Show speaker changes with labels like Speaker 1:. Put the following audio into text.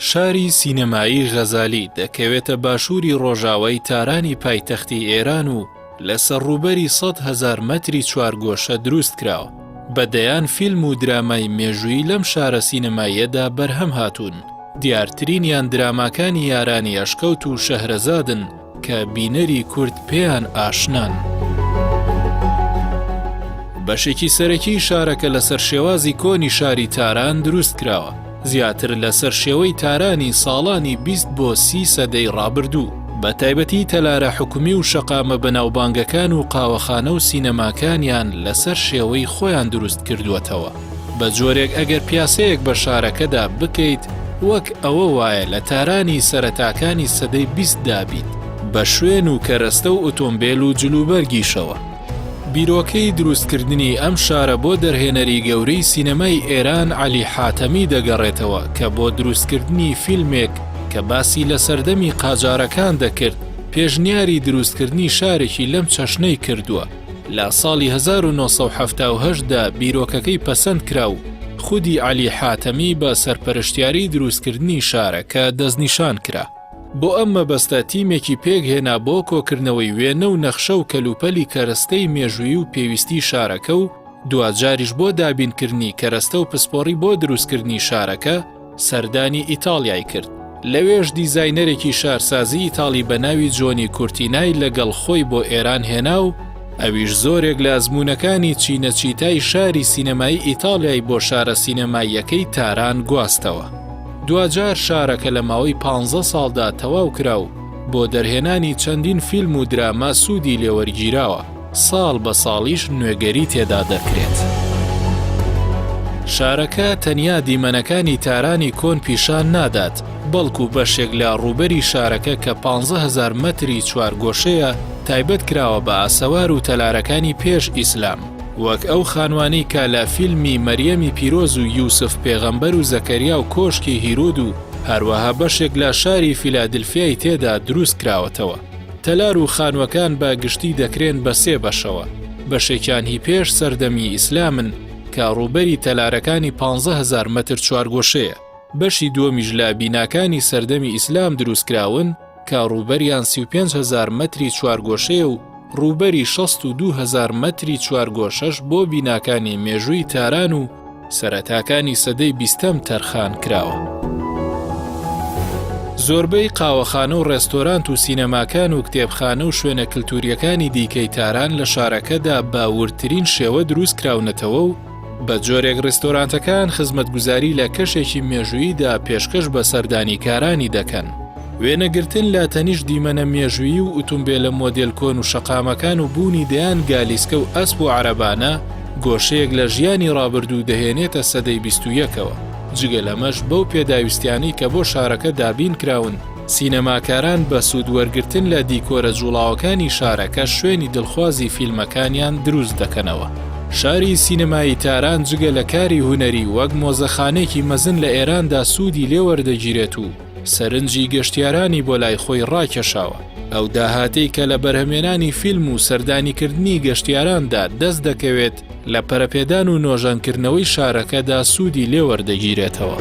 Speaker 1: شاری سینەمایی غەزالی دەکەوێتە باشووری ڕۆژاوای تارانی پایتەختی ئێران و لەسەر ڕووبەری 100,000 مەتری چوارگۆشە دروست کراوە. بە دەیان فیلم و درامای مێژوویی لەم شارە سینەماییەدا بەرهەم هاتوون، دیارترینیان دراماکانی یارانی ئەشکەوت و شەهرەزادن کە بینەری کورد پێیان ئاشنان. بەشێکی سەرەکی شارەکە لەسەر شێوازی کۆنی شاری تاران دروست کراوە، زیاتر لەسەر شێوەی تارانی ساڵانی 20 بۆ سی سەدەی ڕابردوو، بە تایبەتی تەلارە حکومی و شەقامە بەناوبانگەکان و قاوەخانە و سینەماکانیان لەسەر شێوەی خۆیان دروست کردووەتەوە. بە جۆرێک ئەگەر پیاسەیەک بە شارەکەدا بکەیت وەک ئەوە وایە لە تارانی سەرەتاکانی سەدەی بیستدا بیت، بە شوێن و کەرەستە و ئۆتۆمبێل و جلوبەرگیشەوە. بیرۆکەی دروستکردنی ئەم شارە بۆ دەرهێنەری گەورەی سینەمای ئێران عەلی حاتەمی دەگەڕێتەوە کە بۆ دروستکردنی فیلمێک کە باسی لە سەردەمی قاجارەکان دەکرد پێشنیاری دروستکردنی شارێکی لەم چەشنەی کردووە. لە ساڵی 1970 دا بیرۆکەکەی پەسەند کرا و خودی عەلی حاتەمی بە سەرپەرشتیاری دروستکردنی شارەکە دەستنیشان کرا. بۆ ئەم مەبەستە تیمێکی پێکهێنا بۆ کۆکردنەوەی وێنە و نەخشە و کەلوپەلی کەرەستەی مێژوویی و پێویستی شارەکە و دواجاریش بۆ دابینکردنی کەرەستە و پسپۆڕی بۆ دروستکردنی شارەکە سەردانی ئیتاڵیای کرد. لەوێش دیزاینەرێکی شارسازی ئیتاڵی بە ناوی جۆنی کورتینای لەگەڵ خۆی بۆ ئێران هێنا و ئەویش زۆرێک لە ئەزموونەکانی چینەچیتای شاری سینەمایی ئیتاڵیای بۆ شارە سینەماییەکەی تاران گواستەوە. دواجار شارەکە لە ماوەی پانزە ساڵدا تەواو کرا و بۆ دەرهێنانی چەندین فیلم و دراما سوودی لێوەرگیراوە. ساڵ بە ساڵیش نوێگەری تێدا دەکرێت. شارەکە تەنیا دیمەنەکانی تارانی کۆن پیشان نادات، بەڵکو بەشێک لە ڕووبەری شارەکە کە 15,000 مەتری چوارگۆشەیە، تایبەت کراوە بە ئاسەوار و تەلارەکانی پێش ئیسلام، وەک ئەو خانوانەی کە لە فیلمی مەریەمی پیرۆز و یوسف پێغەمبەر و زەکەریا و کۆشکی هیرۆد و هەروەها بەشێک لە شاری فیلادلفیای تێدا دروست کراوەتەوە. تەلار و خانوەکان بە گشتی دەکرێن بە سێ بەشەوە، بەشێکیان هی پێش سەردەمی ئیسلامن کە ڕووبەری تەلارەکانی 15,000 مەتر چوارگۆشەیە، بەشی دووەمیش لە بیناکانی سەردەمی ئیسلام دروستکراون کە ڕووبەریان 35,000 مەتری چوارگۆشەیە و ڕووبەری 62,000 مەتری چوارگۆشەش بۆ بیناکانی مێژووی تاران و سەرەتاکانی سەدەی بیستەم تەرخان کراوە. زۆربەی قاوەخانە و ڕێستۆرانت و سینەماکان و کتێبخانە و شوێنە کلتورییەکانی دیکەی تاران لە شارەکەدا بە وردترین شێوە دروست کراونەتەوە و بە جۆرێک ڕێستۆرانتەکان خزمەتگوزاری لە کەشێکی مێژووییدا پێشکەش بە سەردانیکارانی دەکەن. وێنەگرتن لە تەنیشت دیمەنە مێژوویی و ئوتومبێلە مۆدێل کۆن و شەقامەکان و بوونی دەیان گالیسکە و ئەسپ و عەرەبانە، گۆشەیەک لە ژیانی ڕابردوو دەهێنێتە سەدەی 21ەوە. جگە لەمەش بەو پێداویستیانەی کە بۆ شارەکە دابین کراون، سینەماکاران بە سوود وەرگرتن لە دیکۆرە جوڵاوەکانی شارەکە شوێنی دڵخوازی فیلمەکانیان دروست دەکەنەوە. شاری سینەمایی تاران جگە لە کاری هونەری وەک مۆزەخانەیەکی مەزن لە ئێراندا سوودی لێ وەردەگیرێت و سەرنجی گەشتیارانی بۆ لای خۆی ڕاکێشاوە. ئەو داهاتەی کە لە بەرهەمێنانی فیلم و سەردانیکردنی گەشتیاراندا دەست دەکەوێت، لە پەرەپێدان و نۆژەنکردنەوەی شارەکەدا سوودی لێ وەردەگیرێتەوە.